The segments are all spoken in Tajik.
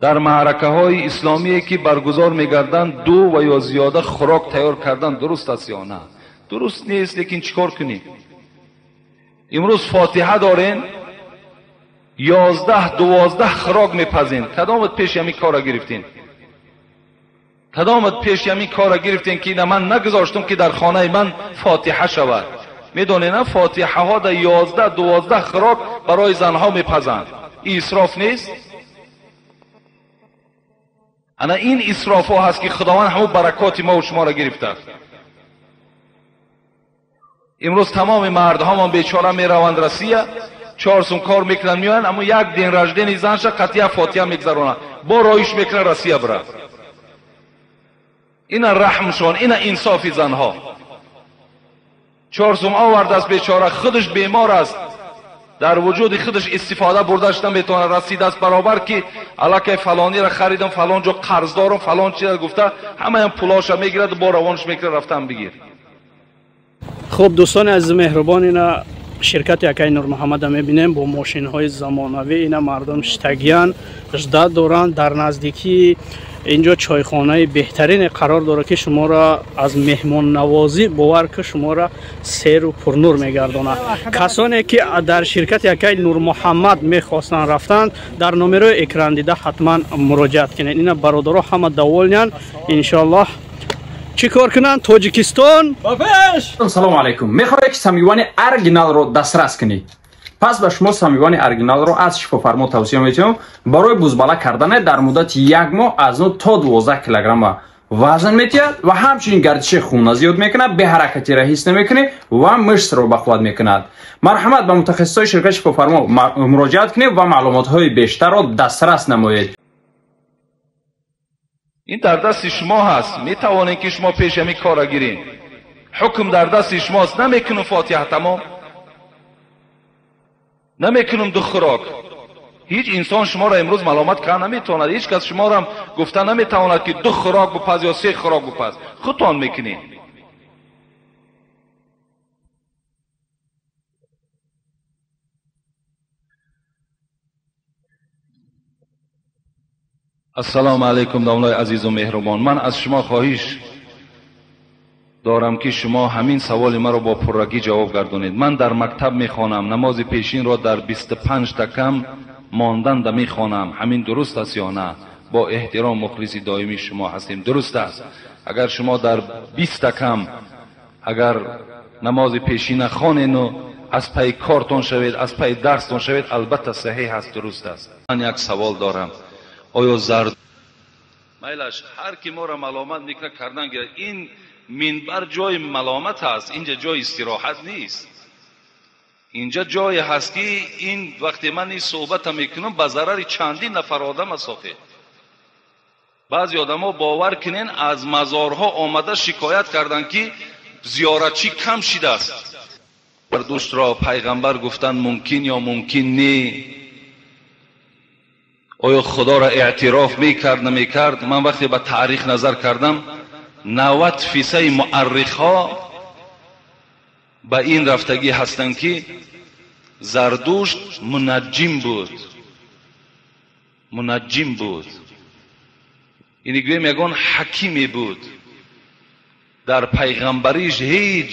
Дар маъракаҳои исломие ки баргузор мегарданд, ду ва ё зиёда хӯрок тайёр кардан дуруст аст ё на? Дуруст нест, лекин чӣ кор кунем? Имрӯз фотиҳа дорем, 11-12 хӯрок мепазем. Кадомат пеши ҳамин кора гирифтем? Кадомат пеши ҳамин кора гирифтем ки ина ман нагузоштам ки дар хонаи ман фотиҳа шавад? Медонед, на, фотиҳаҳо дар 11-12 хӯрок барои занҳо мепазанд. Ин исроф нест? Ана ин исрофҳо ҳаст ки Худованд ҳамон баракоти мо ва шуморо гирифтааст. Имрӯз тамоми мардҳомон бечора мераванд Россия, 4 сум кор мекунанд, меоянд, аммо як день рождения занша қатъия фотиҳа мегзаронанд, бо роиш мекунанд Россия бира. Ина раҳмшон, ина инсофи занҳо. 4 сум овардааст бечора, худаш бемор аст, дар вуҷуди худаш истифода бурдаш наметавонад, расидааст баробар ки аллакай фалониро харидам, фалон ҷо қарз дорам, фалон чиза гуфта, ҳамаям пулоша мегирад, бо равонаш мекунад, рафтан бигир. Хуб, дӯстони азиз меҳрубон, ина ширкати акай Нурмуҳаммада мебинем бо мошинҳои замонавӣ. Ина мардум штагиян, жда доранд. Дар наздикии инҷо чойхонаи беҳтарине қарор дорад ки шуморо аз меҳмоннавозӣ бовар ки шуморо серу пурнур мегардонад. Касоне ки дар ширкати акай Нурмуҳаммад мехостанд рафтанд, дар номерои экран дида ҳатман муроҷиат кунед. Ина бародаро ҳама довольнянд, иншоаллоҳ. Чӣ кор кунанд? Тоҷикистон ба пеш! Салому алайкум. Мехоҳед ки самивани оригиналро дастрас кунед? Пас ба шумо самивани оригиналро аз Шифофармо тавсия метиҳам. Барои бузбала кардане дар муддати 1 моҳ аз 9 то 12 килограмм вазн метиҳад ва ҳамчунин гардиши хунро зиёд мекунад, беҳаракатиро ҳис намекунед ва мышцро бақувват мекунад. Марҳамат, ба мутахассисои ширкати Шифофармо муроҷиат кунед ва маълумотҳои бештарро дастрас намоед. Ин дар дасти шумо ҳаст, метавонед ки шумо пеш ҳамин кора гиред. Ҳукм дар дасти шумост. Намекунам фотиҳа, тамом намекунам ду хӯрок. Ҳеҷ инсон шуморо имрӯз маломат карда наметавонад, ҳеҷ кас шуморо гуфта наметавонад ки 2 хӯрок бупаз ё 3 хӯрок бупаз. Худтон мекунед. Ассалому алайкум домлаи азизу меҳрубон. Ман аз шумо хоҳиш дорам ки шумо ҳамин саволи маро бо пуррагӣ ҷавоб гардонед. Ман дар мактаб мехонам, намози пешинро дар 25 такам монданда мехонам. Ҳамин дуруст аст ё на? Бо эҳтиром мухлиси доимии шумо ҳастем. Дуруст аст. Агар шумо дар 20 такам агар намози пешина хонену аз пайи кортон шавед, аз пайи дарстон шавед, албатта саҳеҳ аст, дуруст аст. Ман як савол дорам. Оё зард майлаш ҳар ки моро маломат мекунад кардан гирад. Ин минбар ҷои маломат аст, инҷа ҷои истироҳат нест. Инҷа ҷое ҳаст ки ин вақте ман ин суҳбата мекунам ба зарари чандин нафар одам аст. Охир баъзе одамо бовар кунен аз мазорҳо омада шикоят карданд ки зиёратчӣ кам шидааст. Зардуштро пайғамбар гуфтан мумкин ё мумкин не? Оё Худоро эътироф мекард намекард? Ман вақте ба таърих назар кардам, 90% муаррихҳо ба ин рафтагӣ ҳастанд ки Зардушт мунаҷҷим буд. Мунаҷҷим буд. Ини гӯем ягон ҳакиме буд. Дар пайғамбариш ҳеҷ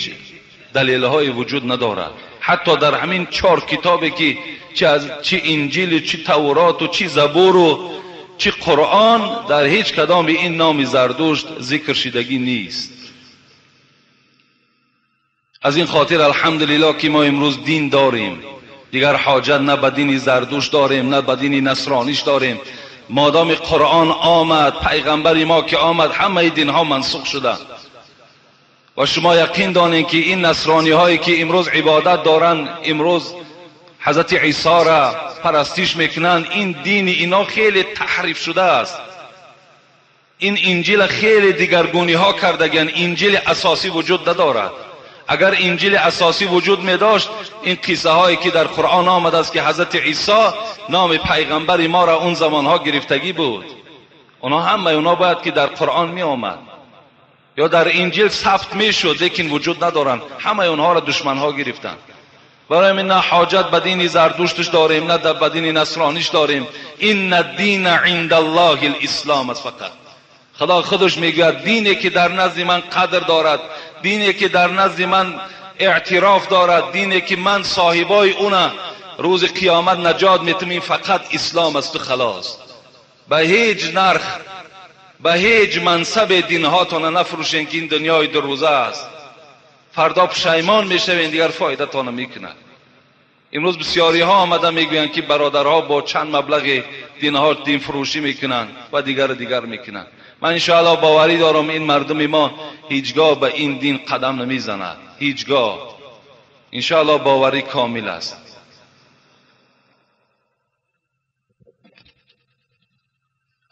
далелҳое вуҷуд надорад. Ҳатто дар ҳамин 4 китобе ки чи Инҷилу чи Тавроту чи Забуру чи Қуръон, дар ҳеҷ кадоми ин номи Зардушт зикр шидагӣ нест. Аз ин хотир алҳамдулиллоҳ ки мо имрӯз дин дорем. Дигар ҳоҷат на ба дини Зардушт дорем, на ба дини насрониш дорем. Модоми Қуръон омад, пайғамбари мо ки омад, ҳамаи динҳо мансух шуданд. Ва шумо яқин донед ки ин насрониҳое ки имрӯз ибодат доранд, имрӯз ҳазрати Исоро парастиш мекунанд, ин дини ино хеле таҳриф шудааст. Ин инҷила хеле дигаргуниҳо кардагианд. Инҷили асосӣ вуҷуд надорад. Агар инҷили асосӣ вуҷуд медошт, ин қиссаҳое ки дар Қуръон омадааст ки ҳазрати Исо номи пайғамбари моро он замонҳо гирифтагӣ буд, онҳо ҳамаи онҳо бояд ки дар Қуръон меомад ё дар инҷил сабт мешуд, лекин вуҷуд надоранд. Ҳамаи онҳоро душманҳо гирифтанд. برای من نه حاجت به دین زردشتش داریم، نه به دین نصرانیش داریم. این دین عند الله الاسلام است فقط. خدا خودش میگوید دینی که در نزد من قدر دارد، دینی که در نزد من اعتراف دارد، دینی که من صاحبای اونه روز قیامت نجات میتم، این فقط اسلام است و خلاص. به هیچ نرخ، به هیچ منصب دینهاتان نفروشین که این دنیای دو روزه است. فردا پشیمان میشوین، دیگر فایده تان میکند. امروز بسیاری ها آمده میگویند که برادرها با چند مبلغ دینها دین فروشی میکنند و دیگر میکنند. من انشاءالله باوری دارم این مردم ما هیچگاه به این دین قدم نمیزند، هیچگاه. انشاءالله باوری کامل است.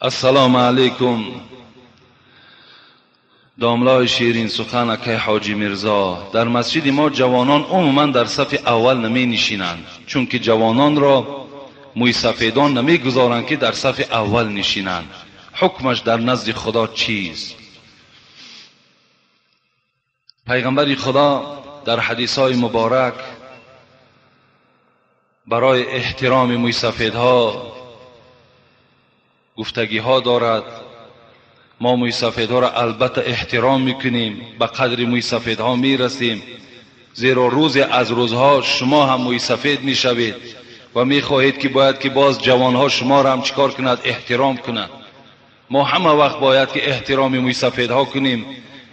السلام علیکم. داملای شیرین سخن اکی حاجی میرزا، در مسجد ما جوانان عموما در صف اول نمی نشینند، چون که جوانان را موی سفیدان نمی گذارند که در صف اول نشینند. حکمش در نزد خدا چیست؟ پیغمبر خدا در حدیث های مبارک برای احترام موی سفیدها گفتگی ها دارد. ما موی سفیدها را البته احترام میکنیم، به قدر موی سفیدها میرسیم، زیرا روز از روزها شما هم موی سفید میشوید و میخواهید که باید که باز جوانها شما را هم چیکار کند؟ احترام کند. ما همه وقت باید که احترام موی سفیدها کنیم،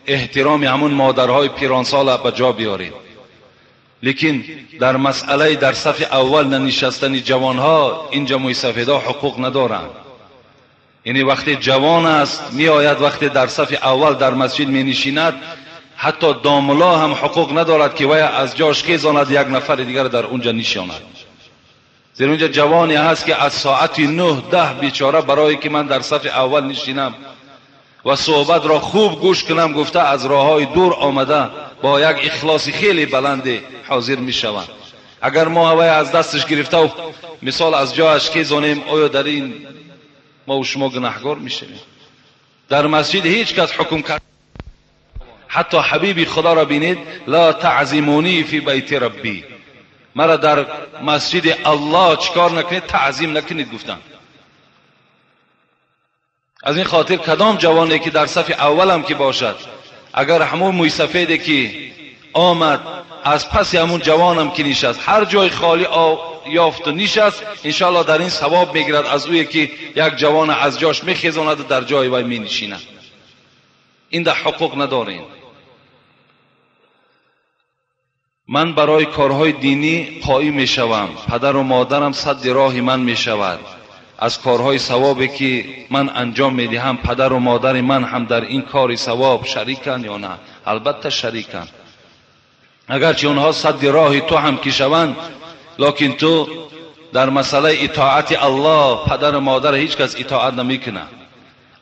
احترام همون مادرهای پیرانسال به جا بیاریم. لیکن در مسئله در صف اول ننشستن جوانها، اینجا موی سفیدها حقوق ندارند. یعنی وقتی جوان است می آید، وقتی در صف اول در مسجد می نشیند، حتی داملا هم حقوق ندارد که وی از جاش خیزاند یک نفر دیگر در اونجا نشاند. زیرا اونجا جوانی هست که از ساعت 9 10 بیچاره برای که من در صف اول نشینم و صحبت را خوب گوش کنم گفته از راههای دور آمده، با یک اخلاص خیلی بلند حاضر می شوند. اگر ما وی از دستش گرفته و مثال از جایش خیزانیم، آیا در این ما و شما گناهگار میشویم؟ در مسجد هیچ کس حکم کرد، حتی حبیبی خدا را بینید، لا تعظیمونی فی بیت ربی، مرا در مسجد الله چیکار نکنید؟ تعظیم نکنید گفتن. از این خاطر کدام جوانی که در صف اولم که باشد، اگر همون موی سفیده که آمد از پس همون جوانم که نشست، هر جای خالی یافت و نشست، انشاءالله در این ثواب میگیرد از اوی که یک جوان از جاش میخیزاند و در جای وی مینشیند. این در حقوق ندارین. من برای کارهای دینی قائم میشوم، پدر و مادرم سد راه من میشود. از کارهای ثوابی که من انجام میدهم، پدر و مادر من هم در این کار ثواب شریکن یا نه؟ البته شریکن. اگرچه اونها سد راه تو هم که شوند، لکن تو در مسئله اطاعت الله پدر و مادر هیچ کس اطاعت نمیکنه.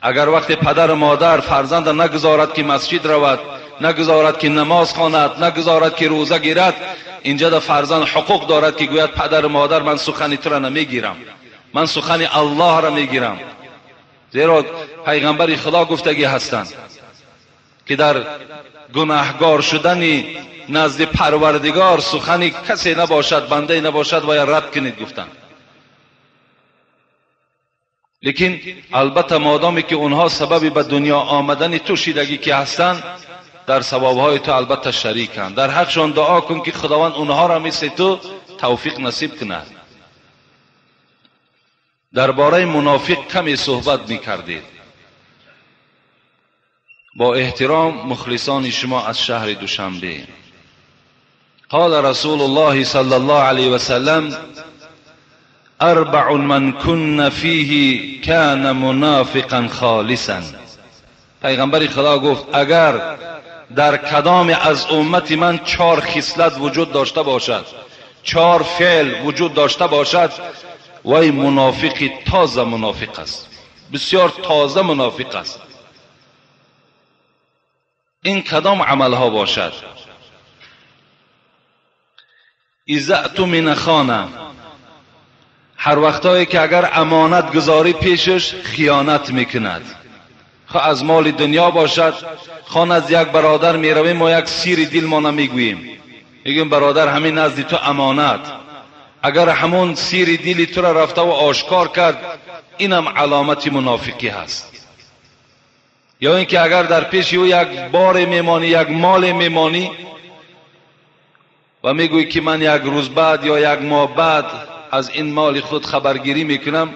اگر وقت پدر و مادر فرزند نگذارد که مسجد رود، نگذارد که نماز خواند، نگذارد که روزه گیرد، اینجا در فرزند حقوق دارد که گوید پدر و مادر من سخن تو را نمیگیرم، من سخن الله را میگیرم. زیرا پیغمبر خدا گفتگی هستند که در گناهگار شدن نزد پروردگار سخن کسی نباشد، بنده نباشد و یا رد کنید گفتند. لیکن البته مادامی که اونها سبب به دنیا آمدن تو شیدگی که هستند، در ثوابهای تو البته شریکند. در حقشان دعا کن که خداوند اونها را مثل تو توفیق نصیب کند. درباره منافق کمی صحبت میکردید. با احترام مخلصان شما از شهر دوشنبه. قال رسول الله صلی الله علیه وسلم اربع من كن فیه کان منافقا خالصا. پیغمبر خدا گفت اگر در کدام از امت من 4 خصلت وجود داشته باشد، 4 فعل وجود داشته باشد، وی منافقی تازه منافق است، بسیار تازه منافق است. این کدام عملها باشد؟ اذا اؤتمن خانه، هر وقتایی که اگر امانت گذاری پیشش خیانت میکند، خواه از مال دنیا باشد، خواه از یک برادر میرویم ما یک سیر دل ما نمیگوییم، میگیم برادر همین نزد تو امانت، اگر همون سیر دل تو را رفته و آشکار کرد، اینم علامت منافقی هست. یا اینکه اگر در پیش او یک بار میمانی، یک مال میمانی و میگویی که من یک روز بعد یا یک ماه بعد از این مال خود خبرگیری میکنم،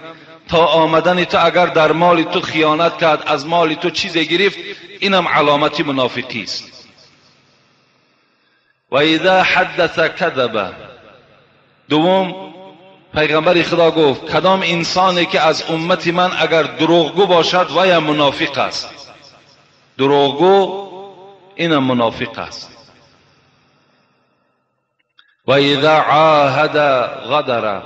تا آمدن تو اگر در مال تو خیانت کرد، از مال تو چیزی گرفت، اینم علامت منافقی است. و اذا حدث کذب. دوم، پیغمبر خدا گفت کدام انسانی که از امت من اگر دروغگو باشد و یا منافق است. دروغگو اینم منافق است. و اذا عاهد غدر.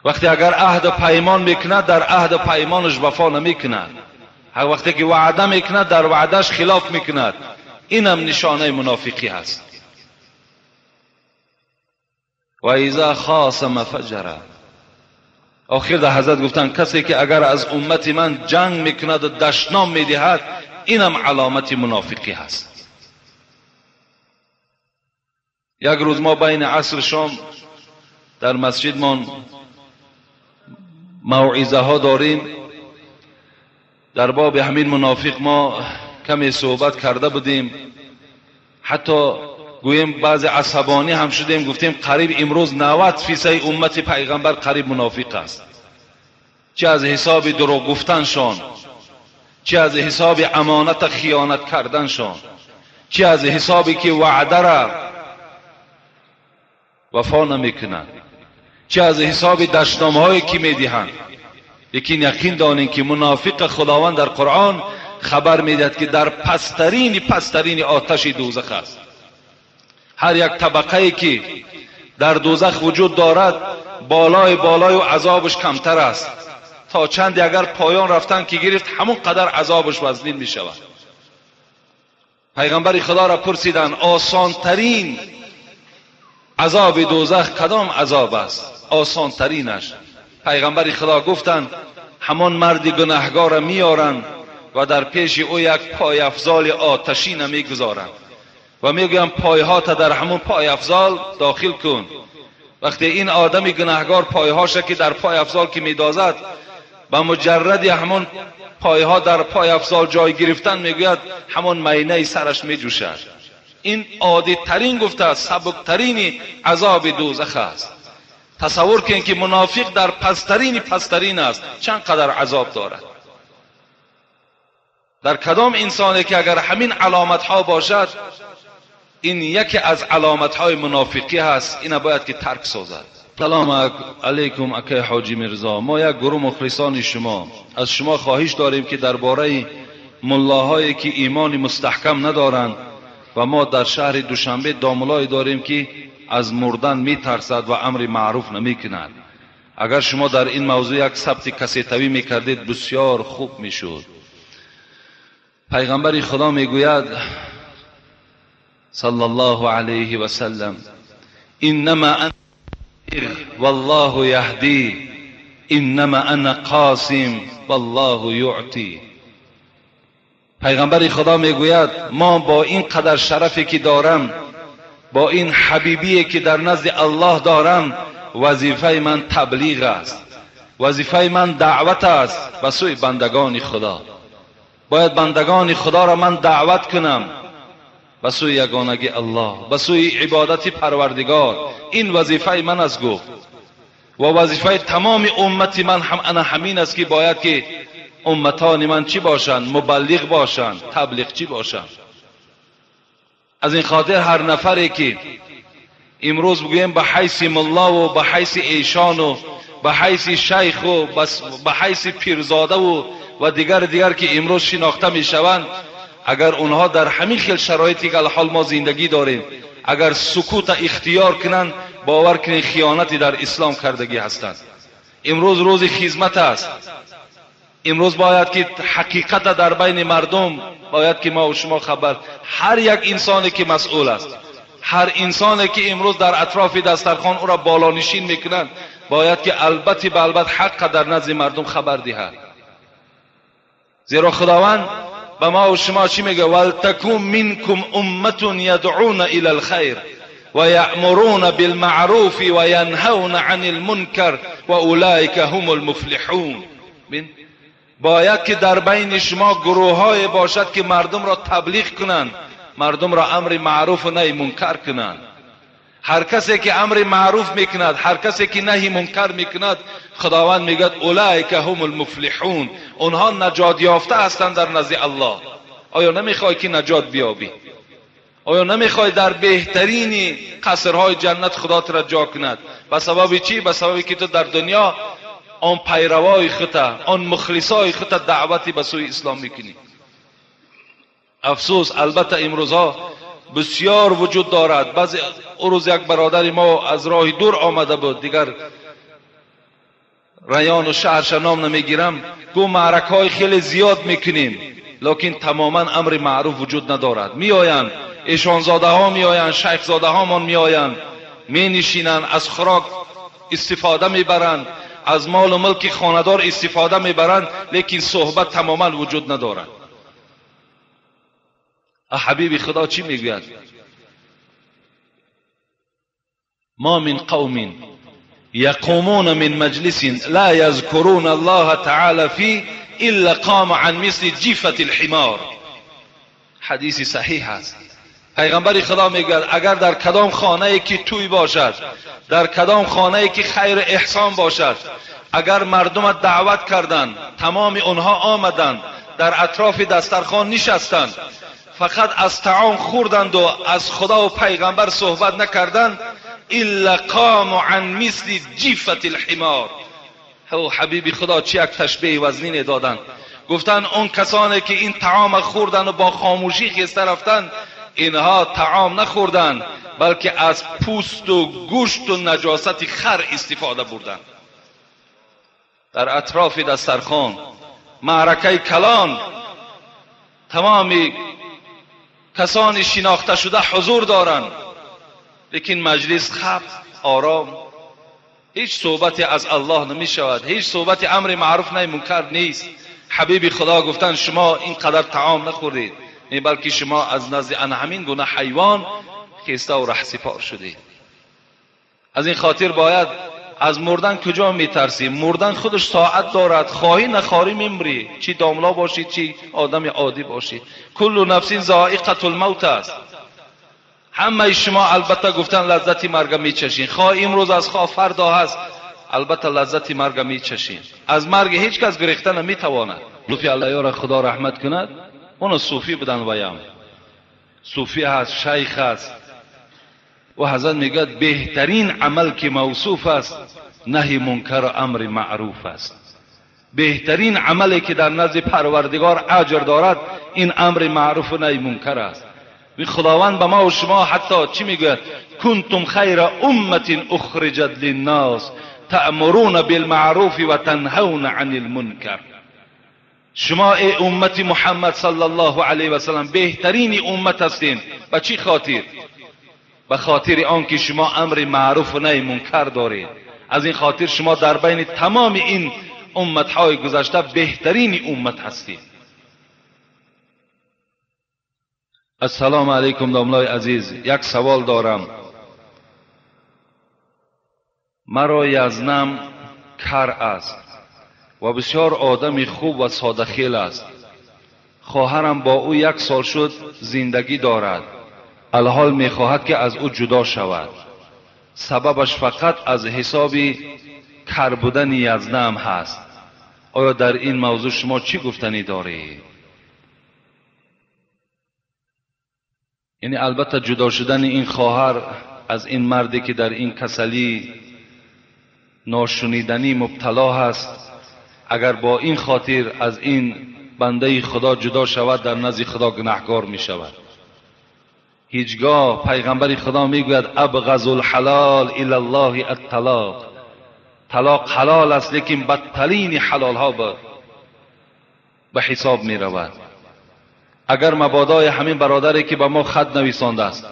وقتی اگر عهد پیمان میکند، در عهد پیمانش وفا نمیکند. هر وقتی که وعده میکند، در وعدهش خلاف میکند، اینم نشانه منافقی هست. و اذا خاصم فجر. آخر در حضرت گفتن کسی که اگر از امت من جنگ میکند و دشنام میدهد، اینم علامت منافقی هست. یک روز ما بین عصر شام در مسجدمان موعظه ها داریم، در باب همین منافق ما کمی صحبت کرده بودیم، حتی گوییم بعض عصبانی هم شدیم، گفتیم قریب امروز 90% امت پیغمبر قریب منافق است، چه از حساب دروغ گفتنشان، چه از حساب امانت خیانت کردنشان، چه از حسابی که وعده را وفا نمیکنند، چه از حساب دشنامهایی که میدهند. لیکن یقین دانیم که منافق خداوند در قرآن خبر میدهد که در پسترین آتش دوزخ است. هر یک طبقه که در دوزخ وجود دارد، بالای بالای و عذابش کمتر است، تا چند اگر پایان رفتن که گرفت، همون قدر عذابش وزنین می شود. پیغمبر خدا را پرسیدند آسان ترین عذاب دوزخ کدام عذاب است؟ آسان ترینش. پیغمبر خدا گفتند همان مرد گناهگار را میارند و در پیش او یک پای افزال آتشین میگذارند و میگویم پایها تا در همون پای افزال داخل کن. وقتی این آدم گناهگار پایهاش که در پای افزال که میدازد، به مجرد همون پایها در پای افزال جای گرفتن، میگوید همون مینه سرش میجوشد. این عادی ترین گفته است، سبکترین عذاب دوزخ است. تصور کن که منافق در پسترین است، چند قدر عذاب دارد. در کدام انسانی که اگر همین علامت ها باشد، این یکی از علامت های منافقی هست، این باید که ترک سازد. سلام علیکم اکی حاجی میرزا، ما یک گروه مخلصان شما، از شما خواهش داریم که درباره ملاهایی که ایمان مستحکم ندارند و ما در شهر دوشنبه داملای داریم که از مردن میترسد و امر معروف نمیکند، اگر شما در این موضوع یک ثبت کسیتوی میکردید بسیار خوب میشد. پیغمبر خدا میگوید صلی الله علیه و سلم انما انا والله یهدی انما انا قاسم والله یعطی. پیغمبر خدا میگوید ما با این قدر شرفی که دارم، با این حبیبی که در نزد الله دارم، وظیفه من تبلیغ است، وظیفه من دعوت است به سوی بندگان خدا. باید بندگان خدا را من دعوت کنم به سوی یگانگی الله، به سوی عبادت پروردگار. این وظیفه من است گفت، و وظیفه تمام امت من هم انا همین است که باید که امتان من چی باشند؟ مبلغ باشند، تبلیغ چی باشند. از این خاطر هر نفری که امروز بگوییم به حیث ملا و به حیث ایشان و به حیث شیخ و به حیث پیرزاده و دیگر که امروز شناخته میشوند، اگر اونها در همین خیل شرایطی که الحال ما زندگی داریم اگر سکوت اختیار کنند، باور کنید خیانتی در اسلام کردگی هستند. امروز روز خدمت است، امروز باید که حقیقت در بین مردم باید که ما و شما خبر، هر یک انسانی که مسئول است، هر انسانی که امروز در اطراف دسترخوان او را بالانشین میکنند، باید که البته به البته حق در نزد مردم خبر دهد. زیرا خداوند به ما و شما چی میگه؟ ولتکن منکم امة یدعون الی الخیر. و یأمرون بالمعروف و ینهون عن المنکر و اولئک هم المفلحون. باید که در بین شما گروه های باشد که مردم را تبلیغ کنند، مردم را امر معروف و نهی منکر کنند. هر کسی که امر معروف میکند، هر کسی که نهی منکر میکند، خداوند میگوید اولئک هم المفلحون، آنها نجات یافته هستند در نزد الله. آیا نمیخوای که نجات بیابی؟ آیا نمیخوای در بهترین قصرهای جنت خدا تو را جا کند؟ به سبب چی؟ به سبب که تو در دنیا آن پیروای خودت، آن مخلصای خودت دعوتی به سوی اسلام میکنی. افسوس، البته امروزها بسیار وجود دارد. بعضی روز یک برادر ما از راه دور آمده بود، دیگر ریان و شهرش نام نمیگیرم، گو معرکه های خیلی زیاد میکنیم، لکن تماما امر معروف وجود ندارد. میآیند ایشانزاده ها میآیند، شیخ زاده ها مان میآیند، می نشینند، از خوراک استفاده میبرند، از مال و ملک خاندار استفاده میبرند، لیکن صحبت تماما وجود ندارد. حبیب خدا چی میگوید؟ ما من قوم یقومون من مجلس لا یذکرون الله تعالی فی الا قام عن مثل جیفة الحمار. حدیث صحیح است. پیغمبر خدا میگوید اگر در کدام خانه که توی باشد، در کدام خانه که خیر احسان باشد، اگر مردم دعوت کردند، تمام آنها آمدند، در اطراف دسترخوان نشستند، فقط از طعام خوردند و از خدا و پیغمبر صحبت نکردند، الا قام عن مثل جیفة الحمار. او حبیب خدا چی یک تشبیه وزنین دادند. گفتند اون کسانی که این طعام خوردند و با خاموشی خسته رفتند، اینها طعام نخوردند، بلکه از پوست و گوشت و نجاست خر استفاده بردند. در اطراف دسترخوان معرکه کلان تمام کسانی شناخته شده حضور دارند، لیکن مجلس خب آرام، هیچ صحبتی از الله نمی شود، هیچ صحبت امر معروف نهی منکر نیست. حبیب خدا گفتن شما اینقدر طعام نخوردید، بلکه شما از نزد همین گونه حیوان خسته و رهسپار شدید. از این خاطر باید از مردن کجا میترسی؟ مردن خودش ساعت دارد، خواهی نخواهی میمری، چی داملا باشی چی آدم عادی باشی. کل نفس ذائقة الموت است. همه شما البته گفتن لذت مرگ میچشین، خواه امروز از خواه فردا هست، البته لذت مرگ میچشین. از مرگ هیچ کس گریخته نمیتواند. صوفی الله را خدا رحمت کند، اون صوفی بودن ویم صوفی هست، شیخ هست، و حضرت میگه بهترین عمل که موصوف است نهی منکر و امر معروف است. بهترین عملی که در نزد پروردگار اجر دارد این امر معروف و نهی منکر است. خداوند به ما و شما حتی چی میگوید؟ کنتم خیر امة اخرجت للناس تأمرون بالمعروف و تنهون عن المنکر. شما ای امت محمد صلی الله علیه و سلم بهترین امت هستین. به چی خاطر؟ به خاطر آنکه شما امر معروف و نهی منکر دارید. از این خاطر شما در بین تمام این امتهای گذشته بهترین امت هستید. السلام علیکم داملای عزیز، یک سوال دارم. مرا یزنم کر است و بسیار آدم خوب و ساده خیل است. خواهرم با او 1 سال شد زندگی دارد. الحال میخواهد که از او جدا شود. سببش فقط از حساب کر بودن یزنم هست. آیا در این موضوع شما چی گفتنی دارید؟ یعنی البته جدا شدن این خواهر از این مردی که در این کسلی ناشنیدنی مبتلا هست، اگر با این خاطر از این بنده خدا جدا شود در نزد خدا گناهکار می شود. هیچگاه پیغمبر خدا میگوید ابغض الحلال الی الله الطلاق. طلاق حلال است لیکن بدترین حلال ها به حساب می رود. اگر مبادای همین برادری که به ما خط نویسانده است،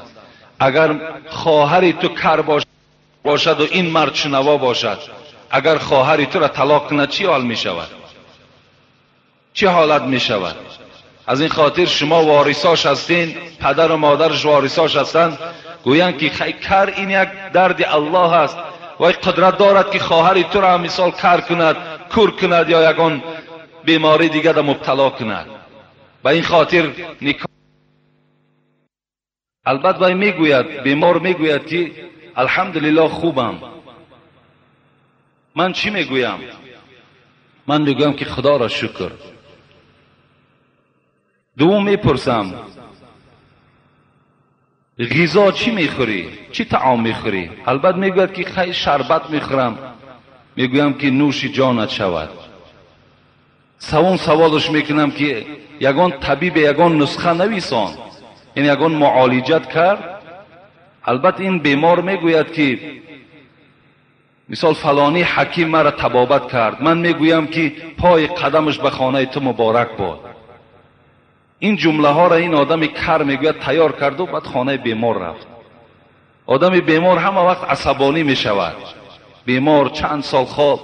اگر خواهری تو کر باشد و این مرد شنوا باشد، اگر خواهری تو را طلاق کند چی حال می شود؟ چی حالت می شود؟ از این خاطر شما وارثاش هستین، پدر و مادرش وارثاش هستند، Гӯянд ки кар ин як дарди Аллоҳ аст, вай қудрат дорад ки хоҳари туро ҳам мисол кар кунад, кур кунад ё ягон беморӣ дигара мубтало кунад. Ба ин хотир никоҳ. Албат вай мегӯяд, бемор мегӯяд ки алҳамдулиллоҳ хубам. Ман чӣ мегӯям? Ман мегӯям ки Худоро шукр. Дуввум мепурсам, ғизо чӣ мехӯрӣ? Чӣ таом мехӯрӣ? Албат мегӯяд ки хай шарбат мехӯрам. Мегӯям ки нӯши ҷонат шавад. Савум саволаш мекунам ки ягон табибе ягон нусха нависон, яъне ягон муолиҷат кард? Албат ин бемор мегӯяд ки мисол фалонӣ ҳаким маро табобат кард. Ман мегӯям ки пои қадамаш ба хонаи ту муборак бод. Ин ҷумлаҳоро ин одами кар мегӯяд тайёр карду баъд хонаи бемор рафт. Одами бемор ҳама вақт асабонӣ мешавад. Бемор чанд сол хоб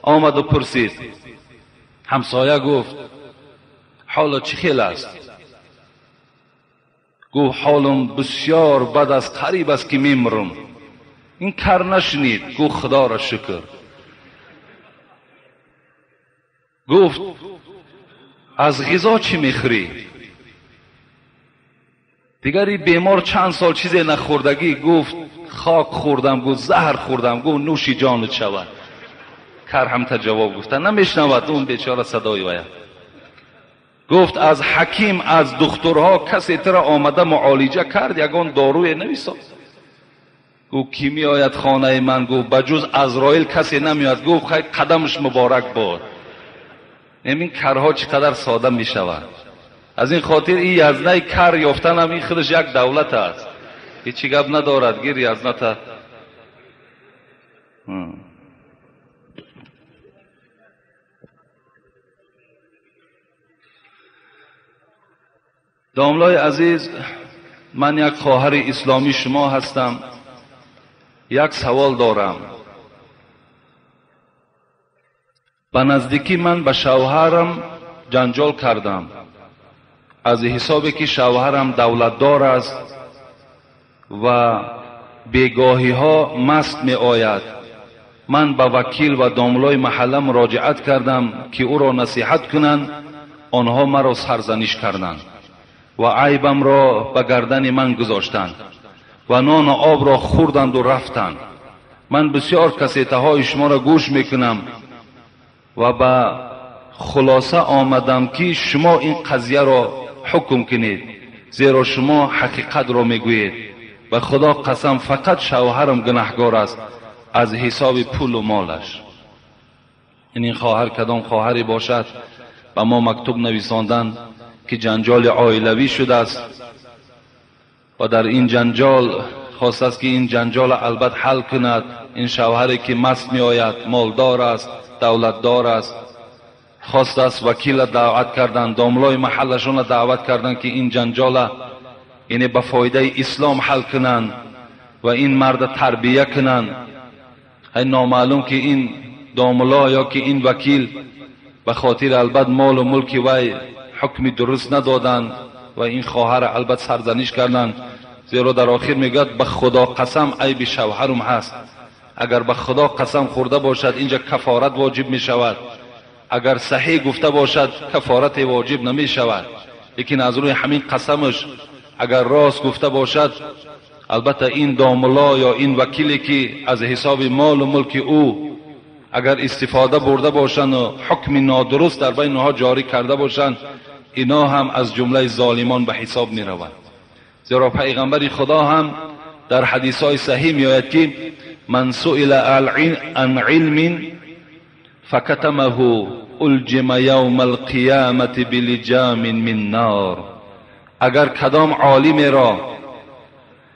омаду пурсид. Ҳамсоя гуфт ҳоло чӣ хел аст? Гуфт ҳолам бисёр бад аст, қариб аст ки мемурам. Ин кар нашунид, гуфт Худоро шукр. Гуфт аз ғизо чӣ мехӯрӣ? Дигар ин бемор чанд сол чизе нахӯрдагӣ, гуфт хок хӯрдам, гуфт заҳр хӯрдам, гуфт нӯши ҷонат шавад. Кар ҳамта ҷавоб гуфта намешнавад он бечора садои вая. Гуфт аз ҳаким, аз духтурҳо касе туро омада муолиҷа кард, ягон доруе нависод? Гуфт ки меояд хонаи ман? Гуфт ба ҷуз Азроил касе намеояд. Гуфт хай қадамаш муборак бод. Ин карҳо чӣ қадар сода мешаванд. Аз ин хотир ин язнаи кар ёфтанам ин худаш як давлат аст. Ҳечи гап надорад, гир язната. Домлои азиз, ман як хоҳари исломии шумо ҳастам. Як савол дорам. Ба наздикӣ ман ба шавҳарам ҷанҷол кардам. Аз ҳисобе ки шавҳарам давлатдор аст ва бегоҳиҳо маст меояд, ман ба вакил ва домлои маҳалла муроҷиат кардам ки ӯро насиҳат кунанд. Онҳо маро сарзаниш карданд ва айбамро ба гардани ман гузоштанд ва нону обро хӯрданду рафтанд. Ман бисёр кассетаҳои шуморо гӯш мекунам ва ба хулоса омадам ки шумо ин қазияро ҳукм кунед, зеро шумо ҳақиқатро мегӯед. Ба Худо қасам, фақат шавҳарам гунаҳгор аст аз ҳисоби пулу молаш. Ин хоҳар кадом хоҳаре бошад, ба мо мактуб нависонданд ки ҷанҷоли оилавӣ шудааст ва дар ин ҷанҷол хостааст ки ин ҷанҷол албат ҳал кунад. Ин шавҳаре ки маст меояд, молдор аст, давлатдор аст, хостааст вакила даъват кардан, домлои маҳаллашонро даъват кардан ки ин ҷанҷола яъне ба фоидаи ислом ҳал кунанд ва ин марда тарбия кунанд. Ай номаълум ки ин домло ё ки ин вакил ба хотири албат молу мулки вай ҳукми дуруст надоданд ва ин хоҳара албат сарзаниш карданд. Зеро дар охир мегӯяд ба Худо қасам айби шавҳарум ҳаст. Агар ба Худо қасам хӯрда бошад, инҷа кафорат воҷиб мешавад. Агар саҳеҳ гуфта бошад, кафорате воҷиб намешавад. Лекин аз рӯи ҳамин қасамаш агар рост гуфта бошад, албатта ин домло ё ин вакиле ки аз ҳисоби молу мулки ӯ агар истифода бурда бошанд ва ҳукми нодуруст дар байни онҳо ҷорӣ карда бошанд, ино ҳам аз ҷумлаи золимон ба ҳисоб мераванд. Зеро пайғамбари Худо ҳам дар ҳадисҳои саҳеҳ меояд ки ман суила ан илмин факатамаҳу улҷима явма алқиямати билиҷамин мин нор. Агар кадом олимеро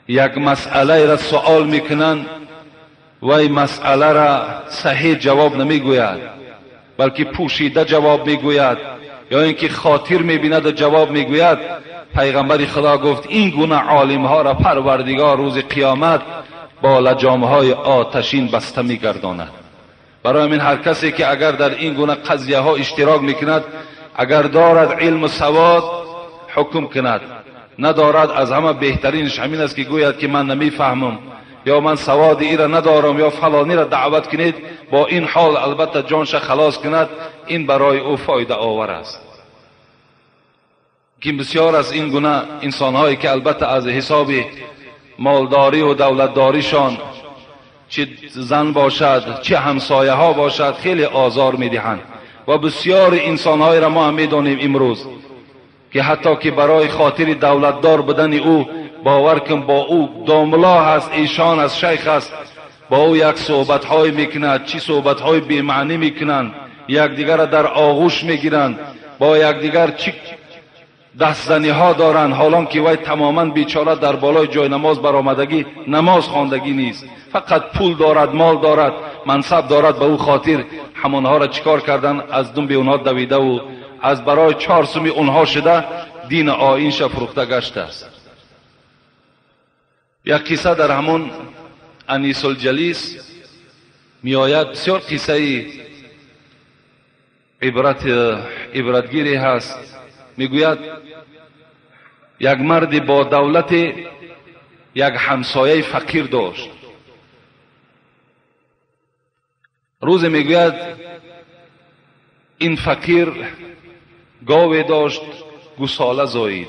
як масъалаеро суол мекунанд, вай масъаларо саҳеҳ ҷавоб намегӯяд, балки пӯшида ҷавоб мегӯяд ё ин ки хотир мебинаду ҷавоб мегӯяд, пайғамбари Худо гуфт ин гуна олимҳоро Парвардигор рӯзи қиёмат бо лаҷомҳои оташин баста мегардонад. Барои ҳамин ҳар касе ки агар дар ин гуна қазияҳо иштирок мекунад, агар дорад илму савод, ҳукм кунад. ندارد، از همه بهترینش همین است که گوید که من نمیفهمم یا من سواد ای را ندارم یا فلانی را دعوت کنید، با این حال البته جانش خلاص کند، این برای او فایده آور است. که بسیار از این گونه انسانهایی که البته از حساب مالداری و دولتداریشان چه زن باشد چه همسایه ها باشد خیلی آزار میدهند و بسیار انسانهای را ما هم میدانیم امروز که حتی که برای خاطر دولتدار بودن او باور کن با او داملا هست، ایشان است، شیخ است، با او یک صحبت های میکند، چی صحبت های بی معنی میکنند، یکدیگر را در آغوش میگیرند، با یکدیگر چی دستزنی ها دارند، حالان که وی تماما بیچاره در بالای جای نماز برآمدگی نماز خواندگی نیست، فقط پول دارد، مال دارد، منصب دارد، به او خاطر همانها را چیکار کردن، از دم به اونها دویده و از برای 4 سومی اونها شده دین آیینش فروخته گشته است. یک قصه در همون انیس الجلیس می آید، بسیار قصه عبرتگیری هست. میگوید یک مرد با دولت یک همسایه فقیر داشت. روز میگوید این فقیر گاوی داشت، گوساله زایید.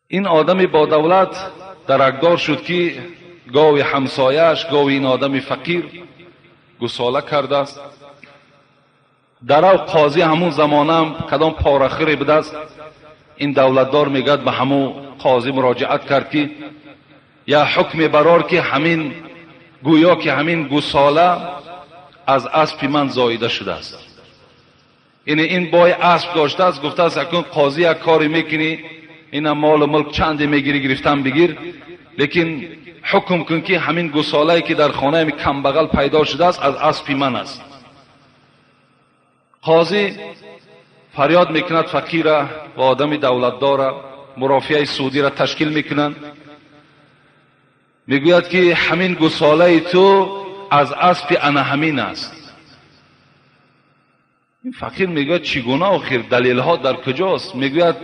این آدم با دولت درکدار شد که گاوی همسایه‌اش، گاوی این آدم فقیر گوساله کرده است. در او قاضی همون زمانه هم کدام پارخری بوده است. این دولتدار میگد به همون قاضی مراجعت کرد که یا حکم برار که همین گویا که همین گوساله از اسب من زاییده شده است. یعنی این بای اسب داشته است، گفته است اکنون قاضی یک کاری میکنی، این مال و ملک چندی میگیری گرفتن بگیر، لیکن حکم کن که همین گوساله که در خانه می کمبغل پیدا شده است از اسب من است. قاضی فریاد میکند فقیر و آدم دولتدار، مرافعه سودی را تشکیل میکنند. میگوید که همین گوساله تو از اسب انا همین است. این فقیر میگوید چگونه آخر، دلیل ها در کجاست؟ میگوید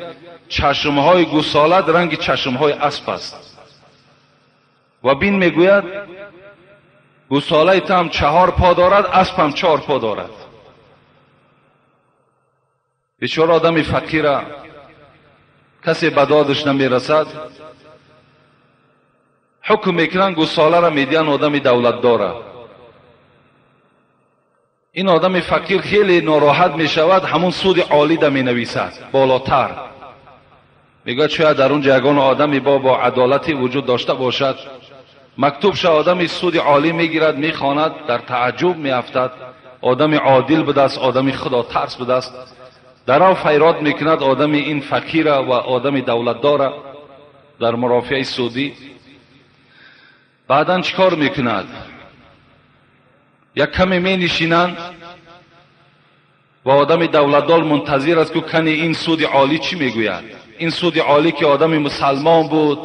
چشمهای گوساله رنگ چشمهای اسب است. و بین میگوید گوساله تو هم 4 پا دارد، اسب هم 4 پا دارد. بیچاره آدم فقیر کسی به دادش نمیرسد، حکم میکنن گوساله را میدین آدم دولت داره. این آدم فقیر خیلی ناراحت میشود، همون سود عالی ده مینویسد بالاتر، میگه شاید در اونجا یگان آدمی با عدالتی وجود داشته باشد. مکتوب شه آدمی سود عالی میگیرد، میخواند، در تعجب میافتد، آدم عادل بوده است، آدم خدا ترس بوده است. در او فیراد میکند آدم این فقیر و آدم دولت داره در مرافعه سودی. بعدا چیکار میکند؟ یک کمی می نشینند و آدم دولتدار منتظر است که کنی این سود عالی چی میگوید. این سود عالی که آدم مسلمان بود،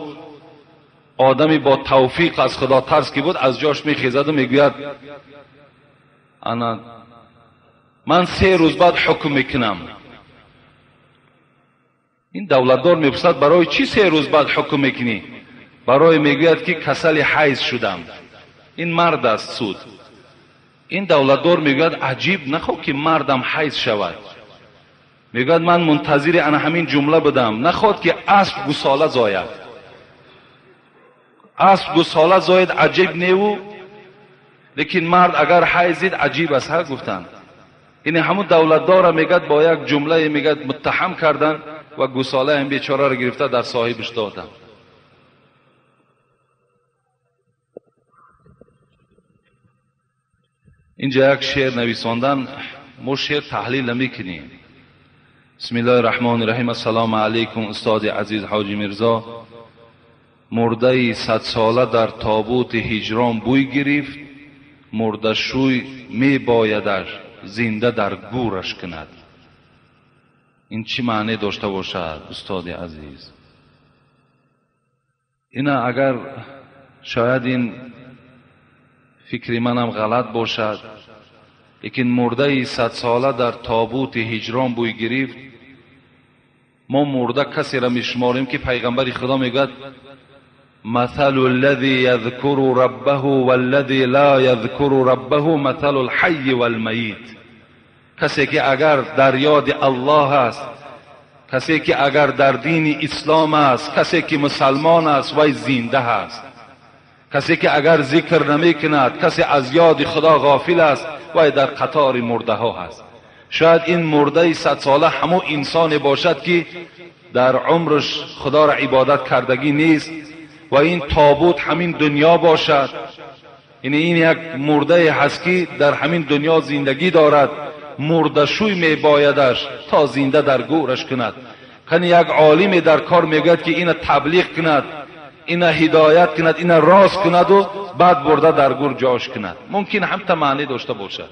آدمی با توفیق از خدا ترس که بود، از جاش میخیزد و میگوید انا من 3 روز بعد حکم میکنم. این دولتدار میپرسد برای چی 3 روز بعد حکم میکنی؟ برای میگوید که کسل حیض شدم. این مرد است سود. این دولتدار میگوید عجیب، نخواه که مردم حیض شود. میگوید من منتظر انا همین جمله بودم، نخواد که اسب گوساله زاید. اسب گوساله زاید عجیب نیو، لیکن مرد اگر حیض عجیب است. ها گفتن این همون دولتدار میگد با یک جمله میگد متهم کردن و گوساله هم بیچاره را گرفته در صاحبش دادن. اینجا یک شعر نویساندن، ما شعر تحلیل نمیکنیم. بسم الله الرحمن الرحیم. السلام علیکم استاد عزیز حاجی میرزا. مرده 100 ساله در تابوت هجران بوی گرفت، مرده شوی می بایدش زنده در گورش کند. این چی معنی داشته باشد استاد عزیز؟ اینا اگر شاید این فکر منم غلط باشد، لیکن مرده 100 ساله در تابوت هجران بوی گرفت، Мо мурда касеро мешуморем, ки пайғамбари Худо мегӯяд: مثل الذي يذكر ربه والذي لا يذكر ربه مثل الحي والميت. Касе ки агар дар ёди Аллоҳ аст, касе ки агар дар дини ислом аст, касе ки мусалмон аст, вай зинда аст. Касе ки агар зикр намекунад, касе аз ёди Худо ғофил аст, вай дар қатори мурдаҳо ҳаст. Шояд ин мурдаи садсола ҳамон инсоне бошад, ки дар умраш Худоро ибодат кардагӣ нест ва ин тобут ҳамин дунё бошад. Яъне ин як мурдае ҳаст, ки дар ҳамин дунё зиндагӣ дорад, мурдашӯй мебоядаш то зинда дар гӯраш кунад. Кани як олиме дар кор мегӯяд, ки ина таблиғ кунад, ина ҳидоят кунад, ина рост кунаду баъд бурда дар гӯр ҷош кунад. Мумкин ҳамта маънӣ дошта бошад.